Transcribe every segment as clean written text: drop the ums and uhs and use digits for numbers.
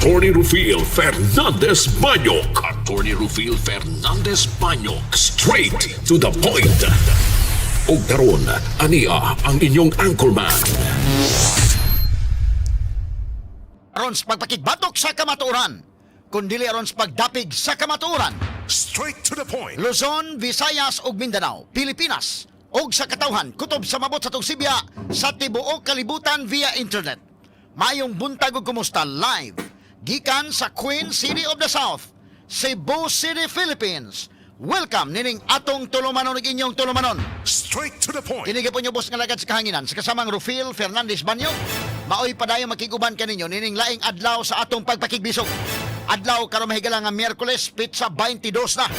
Attorney Rufil Fernandez Banyok. Attorney Rufil Fernandez Banyok. Straight to the point. Ug karon, ania ang inyong anchorman. Aron sa pagpakigbatok sa kamatuoran, kundili aron sa pagdapig sa kamatuoran. Straight to the point. Luzon, Visayas ug Mindanao, Pilipinas ug sa katawhan kutob sa mabot sa atong sibya sa tibuok kalibutan via internet. Maayong buntag ug kumusta live gikan sa Queen City of the South, Cebu City, Philippines. Welcome nining atong tulumanon ug inyong tulumanon. Straight to the point. Kini po boss nga lagad sa kahanginan sa kasamang Rufil Fernandez Banyo. Maoy padayon makiguban kaninyo nining laing adlaw sa atong pagpakigbisog. Adlaw karon, mahigala, nga Miyerkules, petsa 22 na.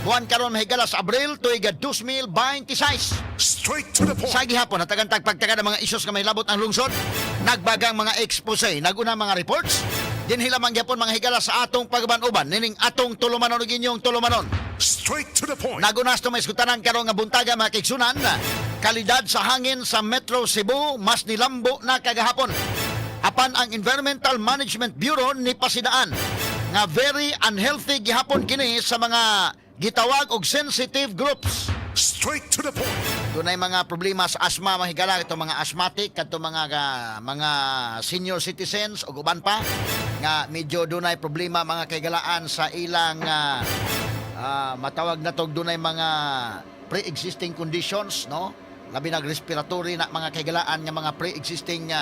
Buwan karon, mahigala, sa Abril, tuig 2026. Straight to the point. Sa gihapon, natagantag pagtaga ng mga isyos nga may labot ang lungsod, nagbagang mga expose, naguna mga reports, dinhi lamang gyapon, mga higala, sa atong pagban-uban nining atong tulumanon ug inyong tulumanon. Straight to the point. Nagunas to may iskutanan karon nga buntaga, mga kaigsunan, kalidad sa hangin sa Metro Cebu mas nilambo na kagahapon. Apan ang Environmental Management Bureau ni pasidaan nga very unhealthy gihapon kini sa mga gitawag og sensitive groups. Straight to the point. Dunay mga problema sa asthma, mga higala, itong mga asthmatic kadto mga senior citizens ug uban pa nga medyo dunay problema, mga kahigalaan, sa ilang matawag na tog dunay mga pre-existing conditions, no, labi nag respiratory na, mga kahigalaan, nga mga pre-existing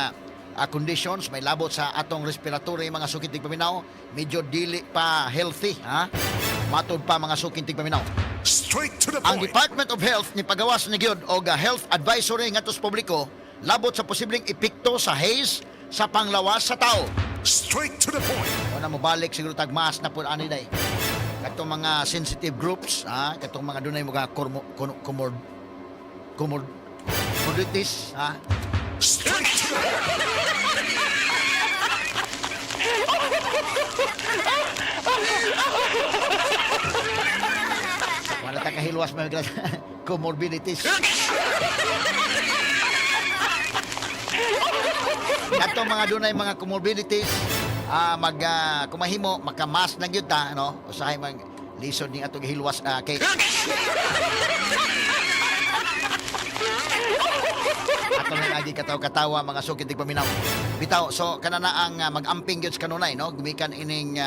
conditions may labot sa atong respiratory, mga suking tigpaminaw, medyo dili pa healthy, ha, matud pa, mga suking tigpaminaw. Straight to the Ang point. Department of Health ni pagawas ni gyud og health advisory ngadto sa publiko labot sa posibleng epekto sa haze sa panglawas sa tao. Straight to the point. Wala mo balik siguro tagmas na pud ani day. Katong mga sensitive groups, ha, katong mga dunay mga kormo, komor komor comorbidities, ha. Straight to the point. Wala ta kahilwas, mga comorbidities. Katong mga dunay mga comorbidities, mag kumahimo makamas na gyud ta, no? Usahay mag lisod ni atong hilwas kay ato lang agi kataw-katawa, mga suking tigpaminaw. Bitaw, so kanana ang mag-amping gyud sa kanunay, no? Gumikan ining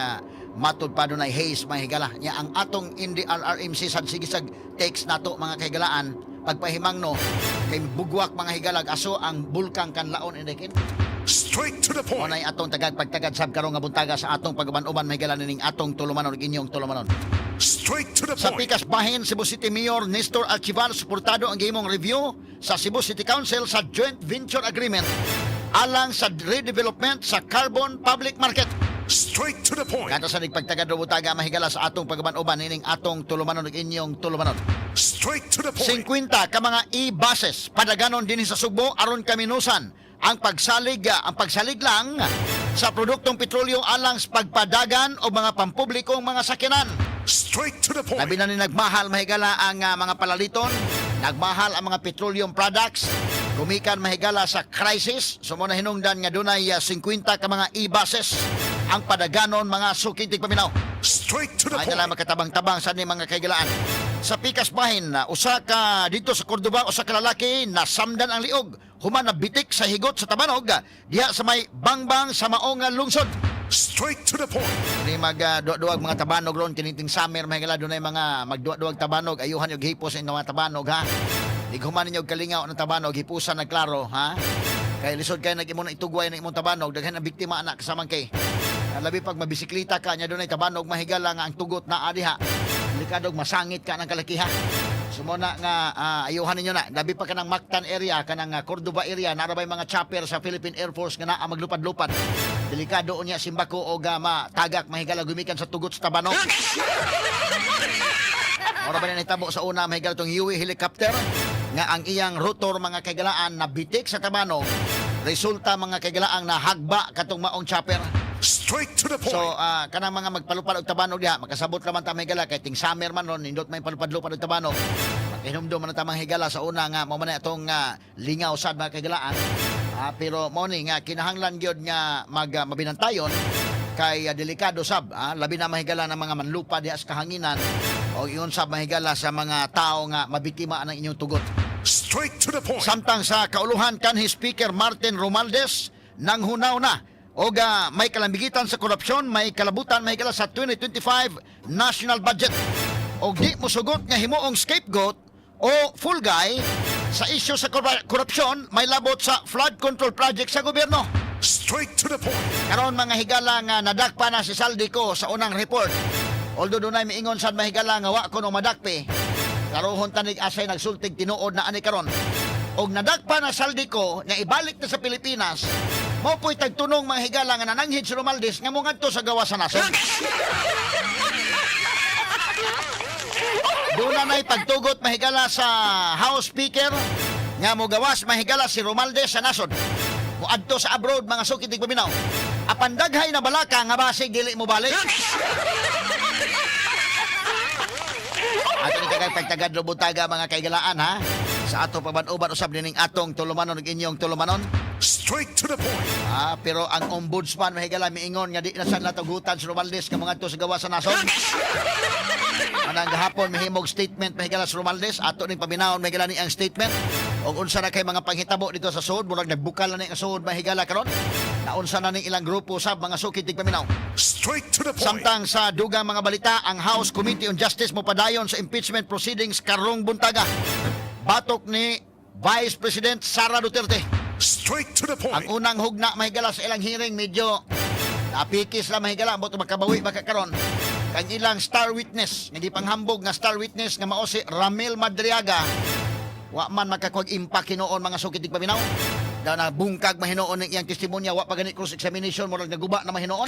matud pa dunay haze, mga higala. Nya ang atong NDRRMC sad sige sag text nato, mga kahigalaan, pagpahimangno kay bugwak, mga higalag, aso ang bulkang Kanlaon indekin. Straight to the point. Unay atong tagag pagtagad sab karong nga buntaga sa atong pag-uban-uban, mga higala, nining atong tulumanon ug inyong tulumanon. Straight to the Sa point. pikas bahin, Cebu City Mayor Nestor Archival suportado ang gihimong review sa Cebu City Council sa joint venture agreement alang sa redevelopment sa Carbon Public Market. Straight to the point. Kato sa nagpagtagad butaga, mahigala, sa atong pag-uban-uban nining atong tulumanon ug inyong tulumanon. Straight to the point. 50 ka mga e-buses padaganon dinhi sa Sugbo aron kaminusan ang pagsalig lang sa produktong petrolyo alang sa pagpadagan o mga pampublikong mga sakyanan. Straight to the point. Labi na ni nagmahal, mahigala, ang mga palaliton, nagmahal ang mga petroleum products, gumikan, mahigala, sa crisis. So mo na hinungdan nga dunay 50 ka mga e-buses ang padaganon, mga suking tigpaminaw. Straight to the Ay na point. makatabang-tabang sa ni mga kaigalaan. Sa pikas bahin, usa ka dito sa Cordoba, usa ka lalaki nasamdan ang liog human nabitik sa higot sa tabanog diha sa may Bangbang sa maong lungsod. Straight to the point. Kini mag duwa-duwag mga tabanog ron kiniting summer, mahigala, dunay mga magduwa-duwag tabanog, ayuhan yung hipos sa inyong mga tabanog, ha. Ighuman ninyo og kalingaw ng tabanog, hipusan nagklaro, ha. Kay lisod kay nag imo na itugway ng imong tabanog, daghan ang biktima anak kasamang kay. Labi pag mabisiklita ka nya dunay tabanog, mahigala, nga ang tugot na diha. Delikado masangit ka ng kalakiha. So mo na nga ayuhan ninyo na. Labi pa kanang Mactan area, kanang Cordoba area, narabay mga chopper sa Philippine Air Force nga naa maglupad-lupad. Delikado unya simbako o tagak, mahigala, gumikan sa tugot sa tabanog. Ora ba na nahitabo sa una, mahigala, itong Huey helicopter nga ang iyang rotor, mga kaigalaan, nabitik sa tabanog. Resulta, mga kaigalaan, nahagba katong maong chopper. Straight to the point. So kanang mga magpalupad og tabanog diha, makasabot raman ta, mahigala, kay ting summer man ron, nindot may palupad-lupad og tabanog. Makihinumdum man ta, mga higala, sa una nga mo man na atong lingaw sad, mga kaigalaan. Pero mo ni nga kinahanglan gyud nga mag mabinantayon Kay delikado sab, ah, labi na, mahigala, ng mga manlupa diha sa kahanginan o ingon sab, mahigala, sa mga tao nga mabiktima ng inyong tugot. Straight to the point. Samtang sa kauluhan, kanhi Speaker Martin Romualdez nang hunaw na og may kalambigitan sa korupsyon, may kalabutan, mahigala, sa 2025 national budget. Og di mosugot nga himuong scapegoat o fall guy sa isyu sa korupsyon may labot sa flood control project sa gobyerno. Straight to the point. Karon, mga higala, nga nadakpa na si Zaldy Co sa unang report. Although dunay miingon sad, mahigala, nga wa kuno madakpi. Karohon tanig asay nagsultig tinuod na ani karon. Og nadakpa na Zaldy Co nga ibalik na sa Pilipinas. Mao po'y tagtunong, mga higala, nga nananghid si Romualdez nga mongadto sa gawas sa nasod. Doon na na'y pagtugot, mahigala, sa House Speaker nga mogawas, mahigala, si Romualdez sa nasod. Muadto sa abroad, mga suki tigpaminaw. Apan daghay na balaka nga basig dili mo balik. Ato ni tagay pagtagad buntaga, mga kaigalaan, ha. Sa ato paban-uban usab nining atong tulumanon ug inyong tulumanon. Straight to the point. Ah, pero ang ombudsman, mahigala, miingon nga di na sad natugutan si Romualdez nga mangadto sa gawas sa nasod. Anang gahapon mihimog statement, mahigala, si Romualdez. Ato ning paminawon, mahigala, ni ang statement. Og unsa na kay mga panghitabo dito sa suod, murag nagbukal na ni ang suod, mahigala, karon. Naunsa na ning ilang grupo sa mga suki tigpaminaw. Straight to the point. Samtang sa dugang mga balita, ang House Committee on Justice mopadayon sa impeachment proceedings karong buntaga. Batok ni Vice President Sara Duterte. Straight to the Ang point. unang hugna, mahigala, sa ilang hearing, medyo napikis lang, mahigala, ambot makabawi baka karon. Kang ilang star witness, nga gipanghambog nga star witness nga mao si Ramil Madriaga, wa man makakuhag impact hinuon, mga suki tigpaminaw. Daw na bungkag mahinuon ng iyang testimonya, wa pa gani cross examination, murag naguba na mahinuon.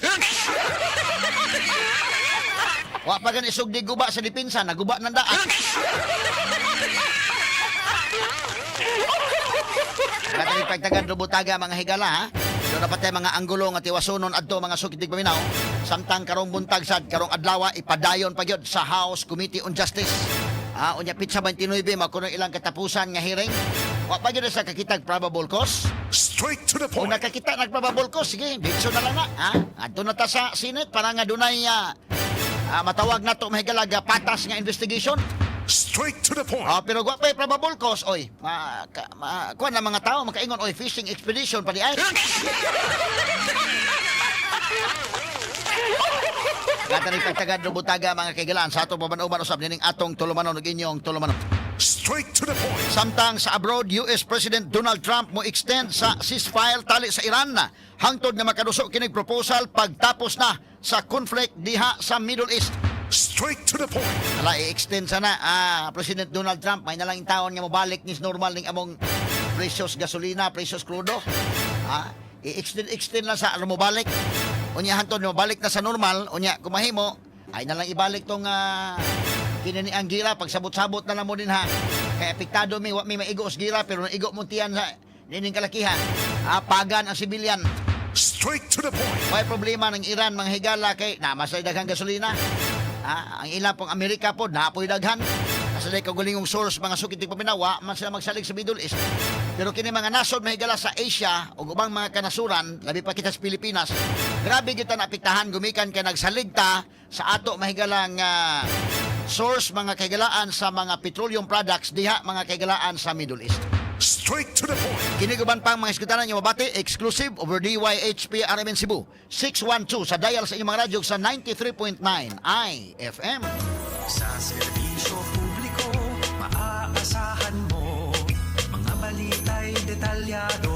Wa pa gani sugdi guba sa depensa, naguba ng daan. Katong pagtagad buntaga, mga higala, ha. Doon na patay mga anggulo nga tiwasunon adto, mga suki tigpaminaw. Samtang karong buntag sad, karong adlaw, ipadayon pa gyud sa House Committee on Justice. Ah, unya pitsa 29 makuno ilang katapusan nga hearing. Wa pa gyud sa kakitag probable cause. Straight to the Kung point. nakakita nag probable cause, sige, ditso na lang na. Ha? Adto na ta sa Senate para nga dunay matawag na to, mahigala, ga patas nga investigation. Straight to the point. Ah, pero wa pa probable cause, oy. Ma, ka, ma kuan na mga tao makaingon, "Oy, fishing expedition pa di ay." Gata ni pagtagad buntaga, mga kaigalaan, sa atong paban-uban usab nining atong tulumanon ug inyong tulumanon. Straight to the point. Samtang sa abroad, US President Donald Trump mo extend sa ceasefire tali sa Iran na hangtod nga makaduso kinig proposal pagtapos na sa conflict diha sa Middle East. Straight to the point. Ala, i-extend sana President Donald Trump, may nalang taon nga mobalik nis normal ning among presyos gasolina, presyos krudo. Ah, i-extend extend lang sa aron mobalik. Unya hantod mobalik na sa normal, unya kumahimo ay na lang ibalik tong kini ni ang gira, pagsabot-sabot na lang mo din ha. Kay apektado mi, wa mi maigo os gira, pero naigo mo tiyan sa nining kalakihan. Ah, pagan ang sibilyan. Straight to the point. May problema ng Iran, mga higala, kay namasay daghang gasolina. Ah, ang ilang pong Amerika po, napoy daghan. Asa day kagulingong source, mga suki tigpaminaw, man sila magsalig sa Middle East. Pero kini mga nasod, mahigala, sa Asia o ubang mga kanasuran, labi pa kita sa Pilipinas, grabe kita naapektahan gumikan kay nagsalig ta sa ato, mahigalang source, mga kahigalaan, sa mga petroleum products diha, mga kahigalaan, sa Middle East. Straight to the point. Kini uban pang mga iskutanan nga mabati exclusive over DYHP RMN Cebu 612 sa dial sa inyong mga radyo sa 93.9 IFM. Sa serbisyo publiko, maaasahan mo. Mga balita'y detalyado.